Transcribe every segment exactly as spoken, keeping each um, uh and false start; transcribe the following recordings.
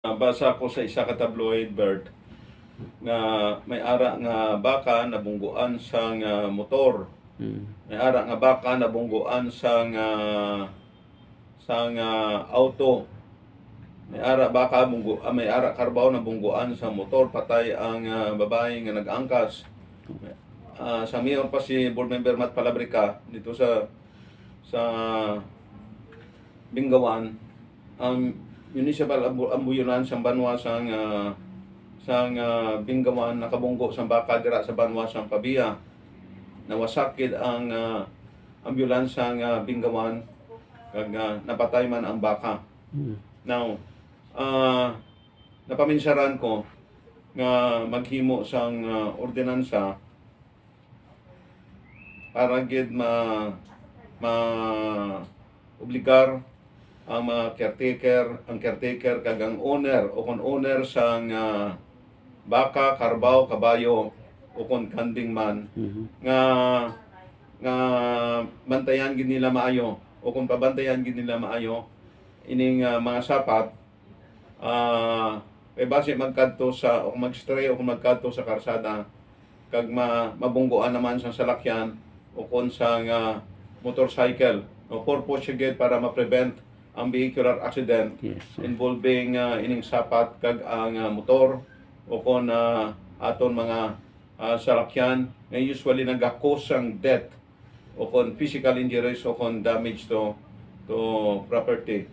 Nabasa ko sa isa ka tabloid, Bert, nga may ara nga baka nabungguan sang, ah, motor. Mm. May ara nga baka nabungguan sang, ah, sang, ah, auto. May ara baka bunggu-, ah, may ara karbaw nabungguan sa motor, patay ang, ah, babayi nga nag-angkas. Ah, sa mayor pa si Board Member Matt Palabrica dito sa, sa Bingawan, ang municipal ambu-, ambulance sang banwa sang, ah, sang, ah, Bingawan nakabunggo sang baka dira sa banwa sang Pavia. Nawasak gid ang, ah, ambulance sang, ah, Bingawan, kag, ah, napatay man ang baka. Mm. Now, ah, napaminsaran ko nga maghimo sang, ah, ordinansa para gid ma-, ma-obligar ang mga caretaker, ang caretaker kag ang owner o kon owner sang, ah, baka, karbaw, kabayo o kon kanding man, Mhm. nga, nga bantayan gid nila maayo o kon pabantayan gid nila maayo ining, ah, mga sapat, ah, kay basi magkadto sa, o mag-stray o magkadto sa karsada, kag ma-, mabungguan naman sang salakyan o kon sang, ah, motorcycle. No, purpose siya gid para ma-prevent ang vehicular accident Yes, sir. involving, ah, ining sapat kag ang, ah, motor o kon, ah, aton mga, ah, salakyan nga usually nagakos sang death o kon physical injuries o kon damage to, to property.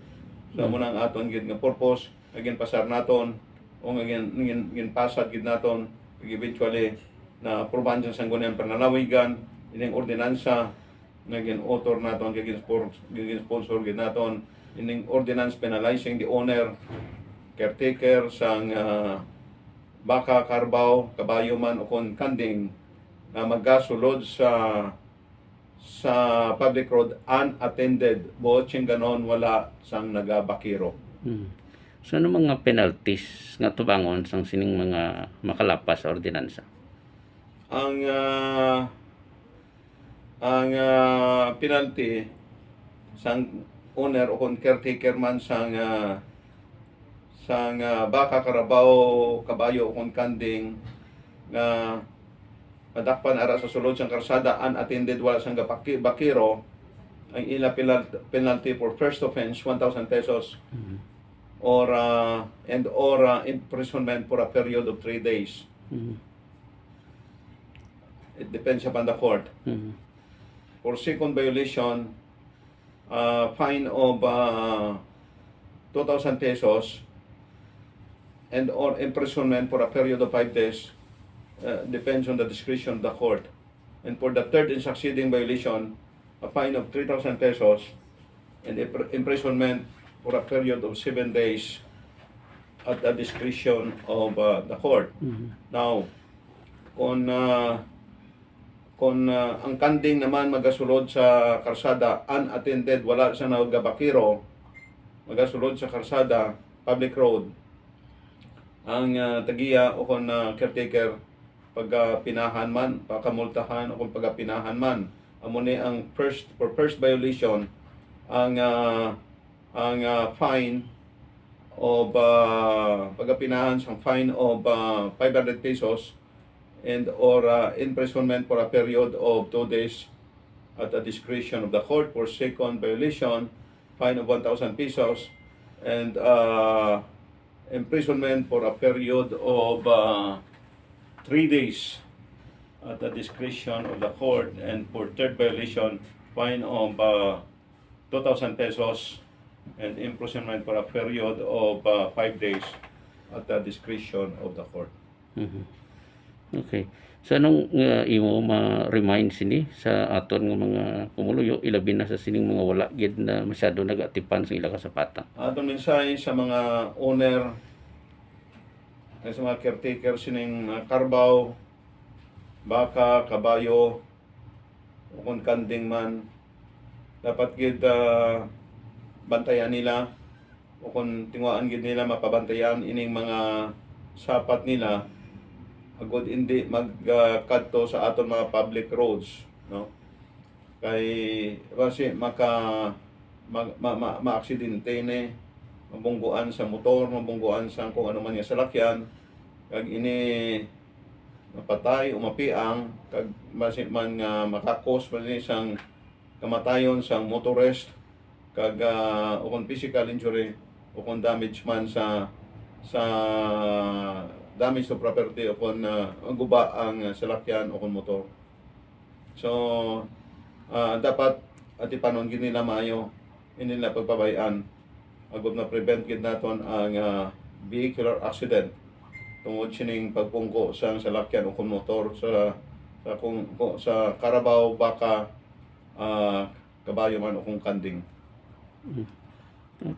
So, Hmm. amo na ang aton gid nga purpose nga ginpasar naton o nga gin-, gin-, ginpasad gid naton, kag eventually na-aprubahan sa Sangguniang Panlalawigan ining ordinansa nga gin-author naton kag gin-spor-, gin-sponsor gid naton, ining ordinance penalizing the owner, caretaker sang, ah, baka, karbaw, kabayo man o kon kanding nga magasulod sa, sa public road unattended, buot sing ganon wala sang nagabakiro. Hmm. So, ano mga penalties nga tubangon sang sining mga makalapas sa ordinansa? Ang, ah, ang, ah, penalty sang owner o kon caretaker man sang, ah, sang, ah, baka, karabaw, kabayo o kon kanding nga madakpan ara sa sulod sang karsada unattended, wala sang gapaki-, bakiro, ang ila penal-, penalty for first offense, one thousand pesos, Mhm. or, ah, and or, ah, imprisonment for a period of three days. Mhm. It depends upon the court. Mhm. For second violation, uh, fine of, uh, two thousand pesos and or imprisonment for a period of five days, uh, depends on the discretion of the court. And for the third and succeeding violation, a fine of three thousand pesos and impr-, imprisonment for a period of seven days at the discretion of, uh, the court. Mhm. Now, kung, uh, kung, uh, ang kanding naman magasulod sa karsada, unattended, wala sa nagabakiro, magasulod sa karsada, public road, ang, uh, tagiya o kung, uh, caretaker, pagapinahan man, pakamultahan o kung pagapinahan man. Amo ni ang first, for first violation, ang, ah, ang, ah, fine of, ah, pagapinahan sang fine of, ah, five hundred pesos and or, ah, imprisonment for a period of two days at the discretion of the court. For second violation, fine of one thousand pesos and, ah, imprisonment for a period of, uh, three days at the discretion of the court, and for third violation, fine of, uh, two thousand pesos and imprisonment for a period of, uh, five days at the discretion of the court. Mhm. Okay. So, anong, uh, imo ma-remind sini sa aton nga mga pumuluyo, ilabi na sa sining mga wala gid na masyado nagatipan sa ila kasapatan? Aton mensahe sa mga owner, ay sa mga caretaker sining mga karbaw, baka, kabayo, o kon kanding man, dapat gid, ah, bantayan nila o kon tinguhaan gid nila mapabantayan ining mga sapat nila, agod indi mag, ah, kadto sa aton mga public roads, no? Kay basi maka-, ma-, ma-, ma-, maaksidente ni, mabungguan sa motor, mabungguan sa kung ano man nga salakyan, kag ini mapatay o mapiang, kag basi man nga makakos man ni sang kamatayon sang motorist, kag, ah, o kon physical injury, o kon damage man sa, sa damage to property, o kon, ah, guba ang salakyan o kon motor. So, ah, dapat atipanon gid nila maayo, hindi nila pagpabay-an, agud ma-prevent gid naton ang, ah, vehicular accident tungod sining pagpungko sang salakyan o kon motor sa, sa, kung, kung, sa karabaw, baka, ah, kabayo man o kung kanding. Mm. Okay.